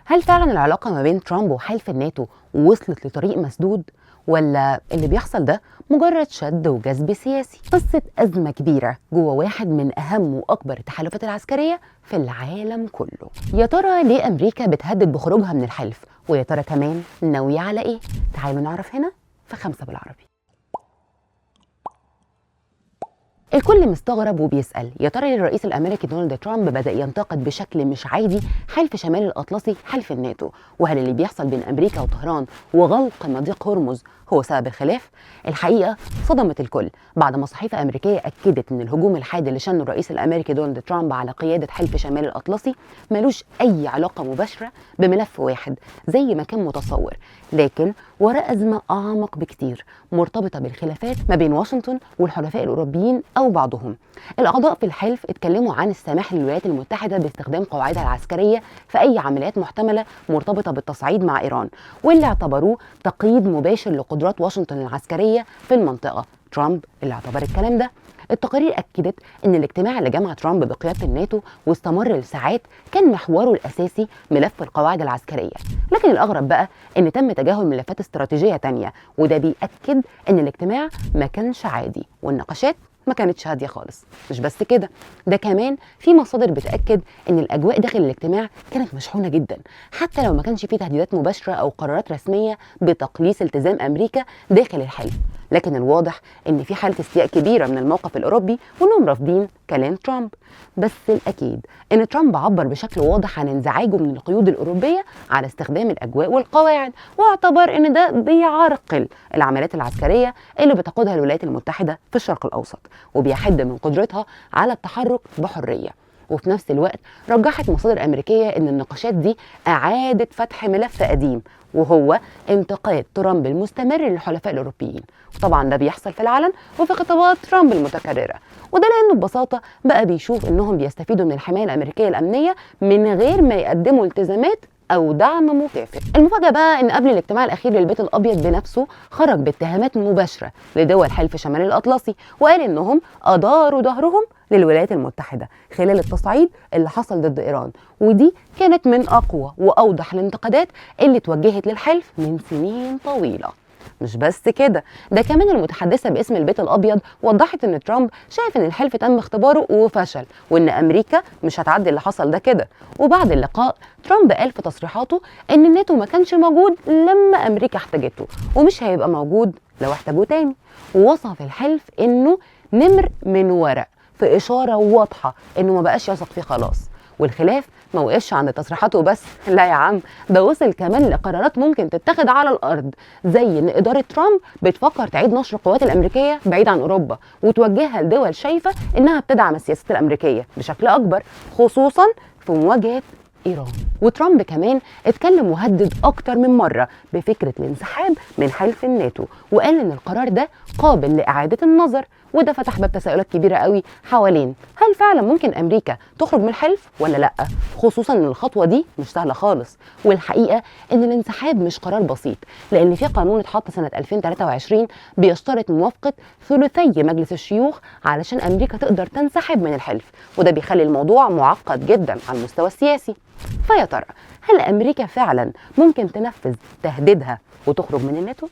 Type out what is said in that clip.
هل فعلا العلاقة ما بين ترامب وحلف الناتو وصلت لطريق مسدود، ولا اللي بيحصل ده مجرد شد وجذب سياسي؟ قصة أزمة كبيرة جوه واحد من أهم وأكبر التحالفات العسكرية في العالم كله. يا ترى ليه أمريكا بتهدد بخروجها من الحلف؟ ويا ترى كمان ناوية على إيه؟ تعالوا نعرف هنا في 5 بالعربي. الكل مستغرب وبيسأل يا ترى الرئيس الأمريكي دونالد ترامب بدأ ينتقد بشكل مش عادي حلف شمال الأطلسي حلف الناتو، وهل اللي بيحصل بين أمريكا وطهران وغلق مضيق هرمز هو سبب الخلاف؟ الحقيقة صدمت الكل بعد ما صحيفة أمريكية أكدت أن الهجوم الحاد اللي شنه الرئيس الأمريكي دونالد ترامب على قيادة حلف شمال الأطلسي ملوش أي علاقة مباشرة بملف واحد زي ما كان متصور، لكن وراء أزمة أعمق بكتير مرتبطة بالخلافات ما بين واشنطن والحلفاء الأوروبيين أو بعضهم. الأعضاء في الحلف اتكلموا عن السماح للولايات المتحدة باستخدام قواعدها العسكرية في أي عمليات محتملة مرتبطة بالتصعيد مع إيران، واللي اعتبروه تقييد مباشر لقدرات واشنطن العسكرية في المنطقة. ترامب اللي اعتبر الكلام ده. التقارير أكدت أن الاجتماع اللي جمع ترامب بقيادة الناتو واستمر لساعات كان محوره الأساسي ملف القواعد العسكرية، لكن الأغرب بقى أن تم تجاهل ملفات استراتيجية تانية، وده بيأكد أن الاجتماع ما كانش عادي والنقاشات ما كانتش هادية خالص. مش بس كده، ده كمان في مصادر بتأكد ان الأجواء داخل الاجتماع كانت مشحونة جدا، حتى لو ما كانش فيه تهديدات مباشرة أو قرارات رسمية بتقليص التزام أمريكا داخل الحلف، لكن الواضح ان في حالة استياء كبيرة من الموقف الأوروبي وانهم رافضين كلام ترامب. بس الأكيد ان ترامب عبر بشكل واضح عن انزعاجه من القيود الأوروبية على استخدام الأجواء والقواعد، واعتبر ان ده بيعرقل العمليات العسكرية اللي بتقودها الولايات المتحدة في الشرق الأوسط وبيحد من قدرتها على التحرك بحرية. وفي نفس الوقت رجحت مصادر أمريكية أن النقاشات دي أعادت فتح ملف قديم، وهو انتقاد ترامب المستمر للحلفاء الأوروبيين، وطبعا ده بيحصل في العلن وفي خطابات ترامب المتكررة، وده لأنه ببساطة بقى بيشوف أنهم بيستفيدوا من الحماية الأمريكية الأمنية من غير ما يقدموا التزامات أو دعم مكافئ. المفاجأة بقى إن قبل الاجتماع الأخير للبيت الأبيض بنفسه خرج باتهامات مباشرة لدول حلف شمال الأطلسي، وقال إنهم أداروا ظهرهم للولايات المتحدة خلال التصعيد اللي حصل ضد إيران، ودي كانت من أقوى وأوضح الانتقادات اللي توجهت للحلف من سنين طويلة. مش بس كده، ده كمان المتحدثة باسم البيت الأبيض وضحت إن ترامب شايف إن الحلف تم اختباره وفشل، وإن أمريكا مش هتعدي اللي حصل ده كده. وبعد اللقاء ترامب قال في تصريحاته إن الناتو ما كانش موجود لما أمريكا احتاجته، ومش هيبقى موجود لو احتاجوه تاني، ووصف الحلف إنه نمر من ورق، في إشارة واضحة إنه ما بقاش يثق فيه خلاص. والخلاف ما وقفش عند تصريحاته بس، لا يا عم، ده وصل كمان لقرارات ممكن تتخذ على الارض، زي ان ادارة ترامب بتفكر تعيد نشر القوات الامريكية بعيد عن اوروبا وتوجهها لدول شايفه انها بتدعم السياسات الامريكية بشكل اكبر، خصوصا في مواجهة ايران. وترامب كمان اتكلم وهدد اكتر من مرة بفكره الانسحاب من حلف الناتو، وقال ان القرار ده قابل لاعادة النظر، وده فتح باب تساؤلات كبيرة قوي حوالين هل فعلا ممكن امريكا تخرج من الحلف ولا لا، خصوصا ان الخطوة دي مش سهلة خالص. والحقيقة ان الانسحاب مش قرار بسيط، لان في قانون اتحط سنة 2023 بيشترط موافقة ثلثي مجلس الشيوخ علشان امريكا تقدر تنسحب من الحلف، وده بيخلي الموضوع معقد جدا على المستوى السياسي. فيا ترى هل امريكا فعلا ممكن تنفذ تهديدها وتخرج من الناتو؟